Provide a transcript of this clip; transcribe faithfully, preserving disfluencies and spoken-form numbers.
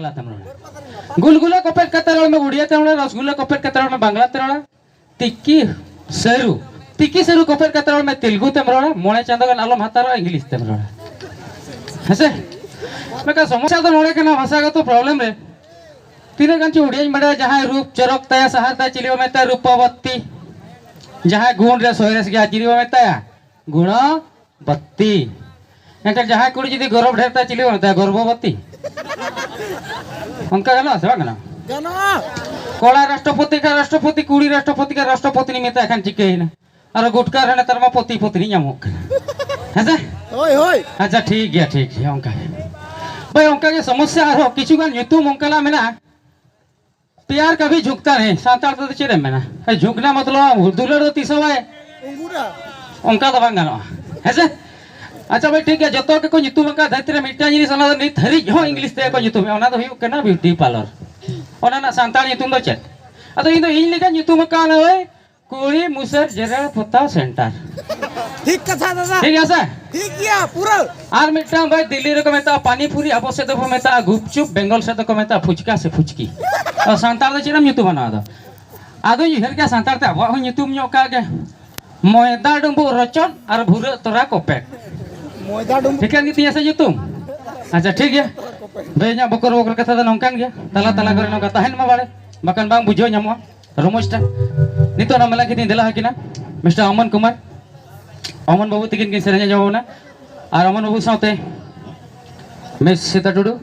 ᱵᱟᱝᱞᱟ ᱛᱮᱢ ᱨᱚᱲᱟ᱾ ᱜᱩᱞᱜᱩᱞᱟ ᱠᱚᱯᱮᱫ ᱠᱟᱛᱮ ᱨᱚᱲ ᱢᱮ ᱩᱲᱤᱭᱟ ᱛᱮᱢ ᱨᱚᱲᱟ, ᱨᱚᱥᱜᱩᱞᱟ ᱠᱚᱯᱮᱫ ᱠᱟᱛᱮ ᱨᱚᱲ ᱢᱮ ᱵᱟᱝᱞᱟ ᱛᱮ ᱨᱚᱲᱟ, ᱛᱤᱠᱤ ᱥᱟᱹᱨᱩ, ᱛᱤᱠᱤ ᱥᱟᱹᱨᱩ ᱠᱚᱯᱮᱫ ᱠᱟᱛᱮ ᱨᱚᱲ ᱢᱮ ᱛᱮᱞᱜᱩ ᱛᱮᱢ ᱨᱚᱲᱟ, ᱢᱚᱬᱮ ᱪᱟᱸᱫᱚ ᱜᱟᱱ ᱟᱞᱚᱢ ᱦᱟᱛᱟᱣ ᱨᱚᱲᱟ ᱤᱝᱞᱤᱥ ᱛᱮᱢ ᱨᱚᱲᱟ᱾ ᱦᱮᱸᱥᱮ? ᱢᱮᱱᱠᱷᱟᱱ ᱥᱚᱢᱚᱥᱥᱟ ᱫᱚ ᱱᱚᱰᱮ ᱠᱟᱱᱟ ᱵᱷᱟᱥᱟᱜᱚᱛᱚ problem ᱨᱮ᱾ ᱛᱤᱱᱟᱹᱜ ᱜᱟᱱ ᱪᱚ ᱩᱲᱤᱭᱟᱧ ᱵᱟᱰᱟᱭᱟ, ᱡᱟᱦᱟᱸᱭ ᱨᱩᱯ ᱪᱚᱨᱚᱠ ᱛᱟᱭᱟ ᱥᱟᱦᱟᱨ ᱛᱟᱭᱟ ᱪᱤᱞᱤ ᱵᱚ ᱢᱮᱛᱟᱭᱟ? ᱨᱩᱯᱚᱵᱚᱛᱤ᱾ ᱡᱟᱦᱟᱸᱭ ᱜᱩᱱ ᱨᱮ ᱥᱚᱨᱮᱥ ᱜᱮᱭᱟ ᱪᱤᱞᱤ ᱵᱚ ᱢᱮᱛᱟᱭᱟ? ᱜᱩᱬᱚ ᱵᱟᱹᱛᱤ᱾ ᱮᱱᱠᱷᱟᱱ ᱡᱟᱦᱟᱸᱭ ᱠᱩᱲᱤ ᱡᱩᱫᱤ ᱜᱚᱨᱚᱵᱽ ᱰᱷᱮᱨ ᱛᱟᱭ ᱪᱤᱞᱤ ᱵᱚᱱ ᱢᱮᱛᱟᱭᱟ? ᱜᱚᱨᱵᱷᱚᱵᱚᱛᱤ᱾ ᱚᱱᱠᱟ ᱜᱟᱱᱚᱜᱼᱟ ᱥᱮ ᱵᱟᱝ ᱜᱟᱱᱚᱜᱼᱟ? ᱜᱟᱱᱚᱜᱼᱟ᱾ ᱠᱚᱲᱟ ᱨᱟᱥᱴᱨᱚᱯᱚᱛᱤ ᱠᱷᱟᱱ ᱨᱟᱥᱴᱨᱚᱯᱚᱛᱤ, ᱠᱩᱲᱤ ᱨᱟᱥᱴᱨᱚᱯᱚᱛᱤ ᱠᱷᱟᱱ ᱨᱟᱥᱴᱨᱚᱯᱚᱛᱤ ᱢᱮᱛᱟᱭ ᱠᱷᱟᱱ ᱪᱤᱠᱟᱹᱭᱮᱱᱟ? ᱟᱨᱚ ᱜᱩᱴᱠᱟ ᱨᱮ ᱱᱮᱛᱟᱨ ᱢᱟ ᱯᱚᱛᱤ ᱯᱚᱛᱱᱤ ᱧᱟᱢᱚᱜ ᱠᱟᱱᱟ᱾ ᱦᱮᱸᱥᱮ? ᱦᱳᱭ, ᱦᱳᱭ᱾ ᱟᱪᱪᱷᱟ, ᱴᱷᱤᱠ ᱜᱮᱭᱟ, ᱴᱷᱤᱠ ᱜᱮᱭᱟ, ᱚᱱᱠᱟ ᱜᱮ᱾ ᱵᱷᱟᱭ, ᱚᱱᱠᱟ ᱜᱮ ᱥᱚᱢᱚᱥᱥᱟ ᱟᱨᱦᱚᱸ ᱠᱤᱪᱷᱩ ᱜᱟᱱ ᱧᱩᱛᱩᱢ ᱚᱱᱠᱟᱱᱟᱜ ᱢᱮᱱᱟᱜᱼᱟ᱾ ᱯᱮᱭᱟᱨ ᱠᱟᱵᱷᱤ ᱡᱷᱩᱠᱛᱟ ᱱᱟᱦᱤ, ᱥᱟᱱᱛᱟᱲ ᱛᱮᱫᱚ ᱪᱮᱫ ᱮᱢ ᱢᱮᱱᱟ? ᱦᱮᱸ, ᱡᱷᱩᱠᱱᱟ ᱢᱚᱛᱞᱚᱵ ᱫᱩᱞᱟᱹᱲ ᱫᱚ ᱛᱤᱥ ᱦᱚᱸ ᱵᱟᱭ, ᱚᱱᱠᱟ ᱫᱚ ᱵᱟᱝ ᱜᱟᱱᱚᱜᱼᱟ᱾ ᱦᱮᱸ ᱥᱮ? ᱟᱪᱪᱷᱟ ᱵᱷᱟᱭ, ᱴᱷᱤᱠ ᱜᱮᱭᱟ, ᱡᱚᱛᱚ ᱜᱮᱠᱚ ᱧᱩᱛᱩᱢ ᱟᱠᱟᱫ ᱫᱷᱟᱹᱨᱛᱤ ᱨᱮ ᱢᱤᱫᱴᱟᱝ ᱡᱤᱱᱤᱥ, ᱚᱱᱟ ᱫᱚ ᱱᱤᱛ ᱫᱷᱟᱹᱨᱤᱡ ᱦᱚᱸ ᱤᱝᱞᱤᱥ ᱛᱮᱜᱮ ᱠᱚ ᱧᱩᱛᱩᱢᱮᱫᱼᱟ, ᱚᱱᱟ ᱫᱚ ᱦᱩᱭᱩᱜ ᱠᱟᱱᱟ ᱵᱤᱭᱩᱴᱤ ᱯᱟᱨᱞᱟᱨ᱾ ᱚᱱᱟ ᱨᱮᱱᱟᱜ ᱥᱟᱱᱛᱟᱲ ᱧᱩᱛᱩᱢ ᱫᱚ ᱪᱮᱫ? ᱟᱫᱚ ᱤᱧ ᱫᱚ ᱤᱧ ᱞᱮᱠᱟ ᱧᱩᱛᱩᱢ ᱟᱠᱟᱫ ᱳᱭ ᱠᱩᱲᱤ ᱢᱩᱥᱟᱹᱨ ᱡᱮᱨᱮᱲ ᱯᱚᱛᱟᱣ ᱥᱮᱱᱴᱟᱨ᱾ ᱴᱷᱤᱠ ᱠᱟᱛᱷᱟ ᱫᱟᱫᱟ᱾ ᱴᱷᱤᱠ ᱜᱮᱭᱟ ᱥᱮ? ᱴᱷᱤᱠ ᱜᱮᱭᱟ ᱯᱩᱨᱟᱹ᱾ ᱟᱨ ᱢᱤᱫᱴᱟᱝ ᱵᱷᱟᱭ, ᱫᱤᱞᱞᱤ ᱨᱮᱠᱚ ᱢᱮᱛᱟᱜᱼᱟ ᱯᱟᱱᱤᱯᱩᱨᱤ, ᱟᱵᱚ ᱥᱮᱫ ᱫᱚᱵᱚ ᱢᱮᱛᱟᱜᱼᱟ ᱜᱩᱯᱪᱩᱯ, ᱵᱮᱝᱜᱚᱞ ᱥᱮᱫ ᱫᱚᱠᱚ ᱢᱮᱛᱟᱜᱼᱟ ᱯᱷᱩᱪᱠᱟ ᱥᱮ ᱯᱷᱩᱪᱠᱤ᱾ ᱟᱨ ᱥᱟᱱᱛᱟᱲ ᱫᱚ ᱪᱮᱫ ᱮᱢ ᱧᱩᱛᱩᱢᱟ ᱱᱚᱣᱟ ᱫᱚ? ᱟᱫᱚᱧ ᱩᱭᱦᱟᱹᱨ ᱠᱮᱫᱼᱟ ᱥᱟᱱᱛᱟᱲ ᱛᱮ ᱟᱵᱚᱣᱟᱜ ᱦᱚᱸ ᱧᱩᱛᱩᱢ ᱧᱚᱜ ᱠᱟᱜ ᱜᱮ, ᱢᱚᱭᱫᱟ ᱰᱩᱸᱵᱩᱜ ᱨᱚᱪᱚᱱ ᱟᱨ ᱵᱷᱩᱨᱟᱹᱜ ᱛᱚᱨᱟ ᱠᱚᱯᱮ᱾ ᱢᱚᱭᱫᱟ ᱰᱩᱸᱵᱩᱜ᱾ ᱴᱷᱤᱠᱟᱹᱱ ᱜᱮᱛᱤᱧᱟ ᱥᱮ ᱧᱩᱛᱩᱢ? ᱟᱪᱪᱷᱟ, ᱴᱷᱤᱠ ᱜᱮᱭᱟ᱾ ᱵᱷᱟᱭ, ᱤᱧᱟᱹᱜ ᱵᱚᱠᱚᱨ ᱵᱚᱠᱚᱨ ᱠᱟᱛᱷᱟ ᱫᱚ ᱱᱚᱝᱠᱟᱱ ᱜᱮᱭᱟ, ᱛᱟᱞᱟ ᱛᱟᱞᱟ ᱠᱚᱨᱮ ᱱᱚᱝᱠᱟ ᱛᱟᱦᱮᱱ ᱢᱟ ᱵᱟᱲᱮ, ᱵᱟᱠᱷᱟᱱ ᱵᱟᱝ ᱵᱩᱡᱷᱟᱹᱣ ᱧᱟᱢᱚᱜᱼᱟ ᱨᱚᱢᱚᱡᱽ ᱴᱟ᱾ ᱱᱤᱛᱚᱜ ᱚᱱᱟ ᱢᱮᱞᱟ ᱠᱤᱱ ᱫᱮᱞᱟ ᱟᱹᱠᱤᱱᱟ ᱢᱤᱥᱴᱟᱨ ᱚᱢᱚᱱ ᱠᱩᱢᱟᱨ, ᱚᱢᱚᱱ ᱵᱟᱹᱵᱩ ᱛᱤᱠᱤᱱ ᱠᱤᱱ ᱥᱮᱨᱮᱧ ᱟᱸᱡᱚᱢ ᱟᱵᱚᱱᱟ, ᱟᱨ ᱚᱢᱚᱱ ᱵᱟᱹᱵᱩ ᱥᱟᱶᱛᱮ ᱢᱤᱥ ᱥᱤᱛᱟ ᱴᱩᱰᱩ,